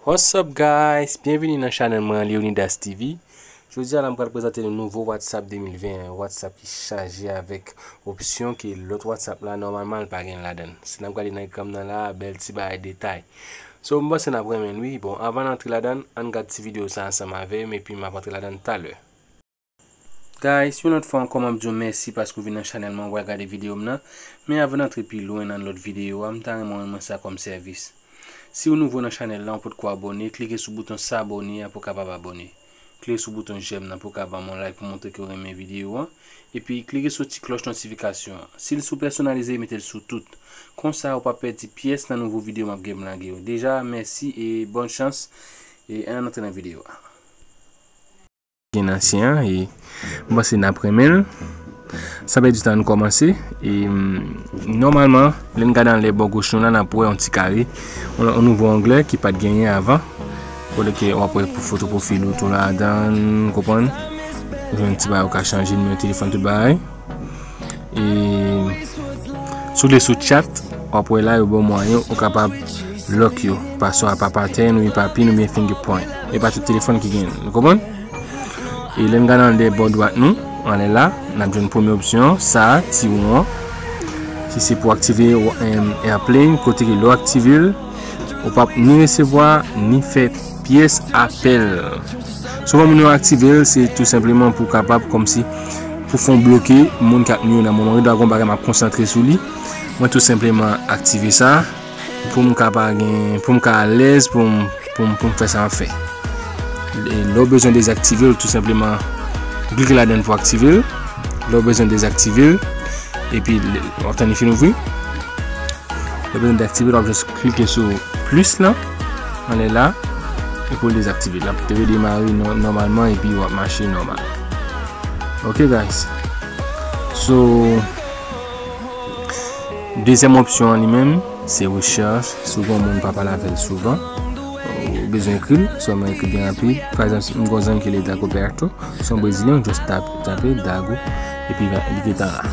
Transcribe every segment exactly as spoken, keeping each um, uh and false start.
What's up guys? Byenvini nan chanèl mwen Leonidas T V. Jodi a la m pral prezante nou nouvo WhatsApp de mil ven, yon WhatsApp ki chaje avèk opsyon ke lòt WhatsApp la nòmalman l pa gen ladan l. Si n ap gade nan ekran m nan la, bèl ti bagay detay. So, m panse n ap renmen l wi. Bon, anvan n antre ladan l, ann gad ti videyo sa ansanm avè m epi m ap antre ladan l talè. Guys, yon lòt fwa ankò, m ap di w mèsi paske w vin nan chanèl mwen, w al gade videyo m nan. Men avan n antre pi lwen nan lòt videyo a, m ta renmen w rann mwen sa kòm sèvis. Si w nouvo nan chanèl la, w potko abòne, klike sou bouton s'abonner a pou w kapab abòne. Klike sou bouton j'aime nan pou w ka ban m yon like pou montre ke w renmen videyo a. Epi klike sou ti klòch notifikasyon an. Si l sou pèsonalize, mete l sou tout. Konsa, w p ap pèdi pyès nan nouvo videyo m ap gen pou lage yo. Deja, mèsi e bòn chans. E ann antre nan videyo a. Gen ansyen an, e m panse n ap renmen l. San pèdi tan, ann kòmanse. E, mm, nòmalman, lè n gade anlè bò goch nou la, n ap wè yon ti kare, yon, yon nouvo onglè ki pa t genyen avan. Kote ke w ap wè pou foto pwofil ou tou ladan, ou konprann? Ou jwenn ti bagay ou ka chanje nimewo telefòn, tout bagay. E si w vle sou chat, w ap wè la, yo ba w mwayen ou kapab lòk yo, pa swa pa patèn oubyen pa pin oubyen fingerprint. E pa tout telefòn ki gen, nou konprann? E lè n gade anlè bò dwat nou, anlè la, n ap jwenn premye opsyon, sa, ti won an, ki se pou aktive, em, airplane, kote ke lè w aktive l, ou p ap ni resevwa, ni fè pyès apèl. Souvan moun yo aktive l, se tou senpleman pou kapab kòmsi, pou fè w bloke moun k ap ni w nan moman yo. Dwa gon bagay m ap konsantre sou li. Mwen tou senpleman aktive sa pou m ka pa gen, pou m ka alèz, pou m, pou m, pou m fè sa m ap fè. E lè w bezwen dezaktive l, tou senpleman, ou klike ladan l pou aktive l. Lè w bezwen dezaktive l, epi lè, w ap tann li fin ouvri. Lè w bezwen dezaktive l, w ap jis klike sou plis lan, anlè la, e pou l dezaktive. L ap redemare nò-, nòmalman, epi w ap mache nòmal. Ok, guys. So, dezyèm opsyon an li menm, se rechèch. Si w gen yon moun ou pa pale avè l souvan, ou bezwen ekri l, sèlman ekri byen rapid. Pa egzanp, si m gen yon zanmi ki rele Dagoberto, se yon brezilyen, ou just tap-, tape Dago, epi li gentan la.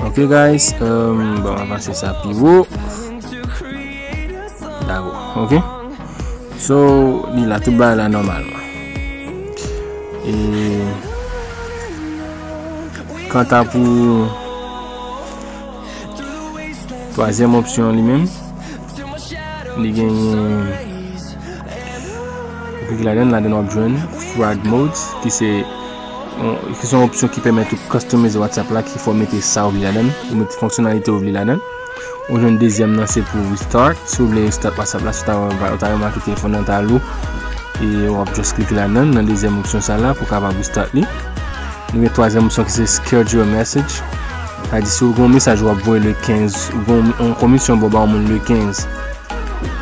Ok, guys, euh, bon, m avanse sa pi wo. Dago, ok. So, li la, tout bagay la nòmalman. E kanta pou twazyèm opsyon li menm, li genyen, ou klike ladan, ladan w ap jwenn Frag Modes, ki se yon, ki se yon opsyon ki pèmèt ou customize WhatsApp la, ki fè w mete sa ou vle ladan, ou mete fonksyonalite ou vle ladan. Ou jwenn dezyèm nan, se pou restart. Si w vle restart WhatsApp la, si w ta, ou ta remake telefòn nan ta lou, e w ap just klike ladan, nan dezyèm opsyon sa la, pou w kapab restart li. Nou gen twazyèm opsyon ki se schedule message. Sa di si w gen yon mesaj w ap voye le kenz, ou gen yon, yon komisyon pou w ba yon moun le kenz.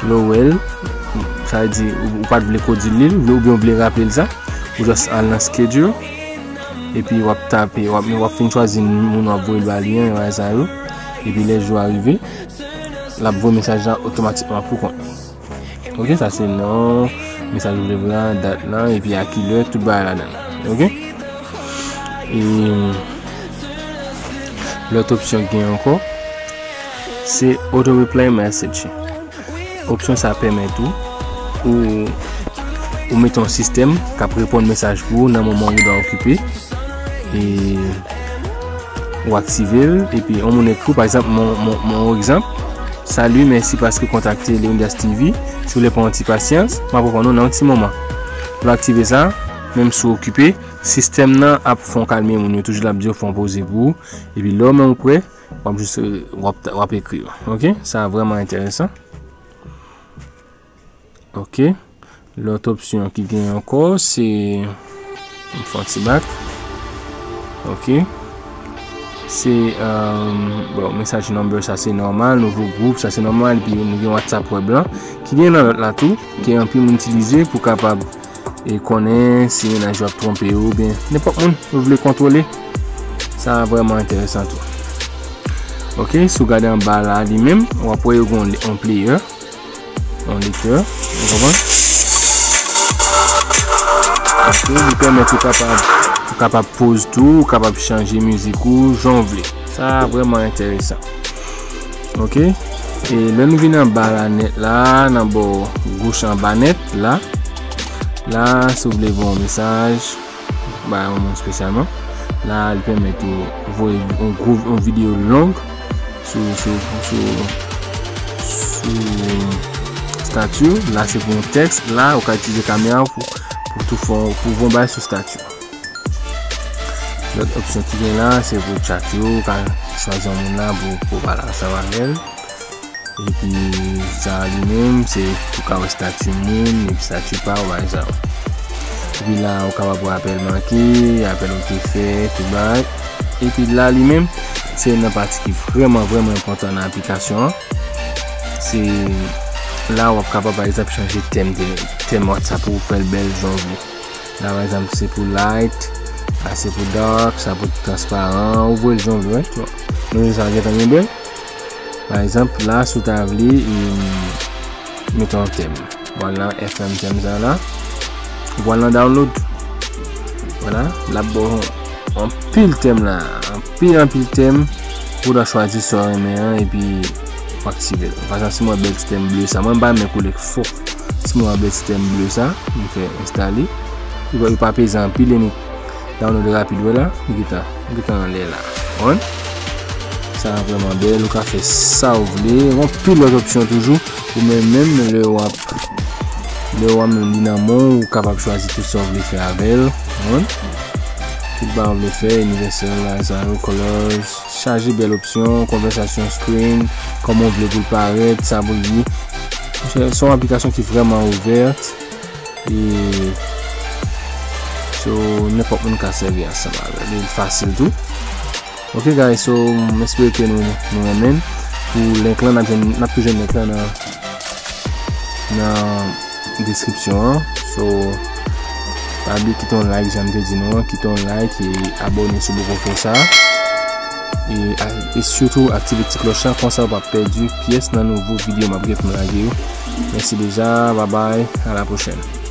Lè w wè l, sa vle di ou, ou pa t vle ke w di l li, oubyen w vle raple l sa, ou just al nan schedule, epi w ap tape, w ap, w ap fin chwazi moun w ap voye l ba li an, e bagay sa yo. Epi lè jou a rive, l ap voye mesaj la otomatikman pou kont li. Ok, sa se non, mesaj ou vle voye a, dat lan, epi a kilè, tout bagay ladan l. Ok? E lòt opsyon ki gen ankò, se auto reply message. Opsyon sa pèmèt ou, ou, ou mete yon sistèm k ap reponn mesaj pou ou nan moman ou dwa okipe. E ou aktive l, epi yon moun ekri w, pa egzanp, mon, mon, mon egzanp, "Salut, merci parce que contacté Leonidas T V. Si w vle pran yon ti pasyans, m ap reponn ou nan yon ti moman." Lè w aktive sa, menm si w okipe, sistèm nan ap fè w kalme moun yo, toujou l ap di w fè yon poze pou ou, epi lè w menm ou prè, w ap jis, euh, w ap, w ap ekri yo. Ok? Sa vrèman enteresan. Ok. Lòt opsyon ki gen ankò, se, m fè yon ti bak. Ok. Se, euh, bon, message number, sa se nòmal, nouvo gwoup, sa se nòmal, epi nou gen WhatsApp web lan, ki gen nan lòt la tou, ke anpil moun itilize pou kapab e konnen si mennaj ou ap twonpe ou, oubyen nenpòt moun ou vle kontwole. Sa vrèman enteresan tou. Ok, si w gade anba la li menm, w ap wè yo gen yon, yon player, yon lektè, ou konprann? Ok, li pèmèt ou kapab, ou kapab poze tou, ou kapab chanje mizik ou, jan w vle. Sa vrèman enteresan. Ok? E lè nou vin anba la nèt la, nan bò goch anba nèt la, la, si w vle voye yon mesaj ba yon moun espesyalman, la, li pèmèt ou voye yon gwo, yon videyo long sou, sou, sou, sou estati w. La, se pou yon tèks. La, ou ka itilize kamera w pou, pou tou fè, pou voye yon bagay sou estati w. Lòt opsyon ki gen la, se pou chat yo, ou ka chwazi yon moun la pou, pou pale ansanm avè l. Epi sa li menm, se ou ka wè estati moun, epi estati pa ou, bagay sa yo. Epi la, ou kapab wè apèl manke, apèl ou te fè, tout bagay. Epi la, li menm, se youn nan pati ki vrèman, vrèman enpòtan nan aplikasyon an. Se la w ap kapab, pa egzanp, chanje tèm, tèm WhatsApp ou, fè l bèl jan w vle. La, pa egzanp, se pou light, sa se pou dark, sa pou transparan, ou voye l jan w vle, wè, tu vois. Nou wè sa gentan byen bèl. Pa egzanp, la, si w ta vle, e, mete yon tèm. W al nan F M tèm sa la. W al nan download. Vwala, l ap ba w anpil tèm la. Anpil, anpil tèm. Pou w ta chwazi sa w renmen an, epi w aktive l. Pa egzanp, si m wè bèl ti tèm ble sa. Mwen, m pa renmen koulè k fò. Si m wè bèl ti tèm ble sa, m fè enstale. Li pa, li pa peze anpil, e li download rapid, wè la. Li gentan, li gentan anlè la. Konprann? Sa vrèman bèl, ou ka fè sa w vle. Gen anpil lòt opsyon toujou. Ou menm menm, lè w ap, lè w ap menm li nan men w, ou kapab chwazi tout sa w vle fè avè l. Konprann? Tout bagay w vle fè, universal, sa yo, colors, chaje bèl opsyon, konvèsasyon screen, kòman w vle pou l parèt, sa pou l di. Se, se yon aplikasyon ki vrèman ouvèt. E so, nenpòt moun ka sèvi ansanm avè l. Li fasil tou. Ok, guys, so, m espere ke nou, nou renmen l. Pou link lan, n ap jwenn, n ap tou jwenn link lan nan, nan deskripsyon an. So, pa bliye kite yon like, jan m te di nou an, kite yon like e abòne si w poko fè sa. E, e sitou aktive ti klòch la, konsa w p ap pèdi pyès nan nouvo videyo m ap gen pou m lage yo. Mèsi deja, babay, a la pwochèn.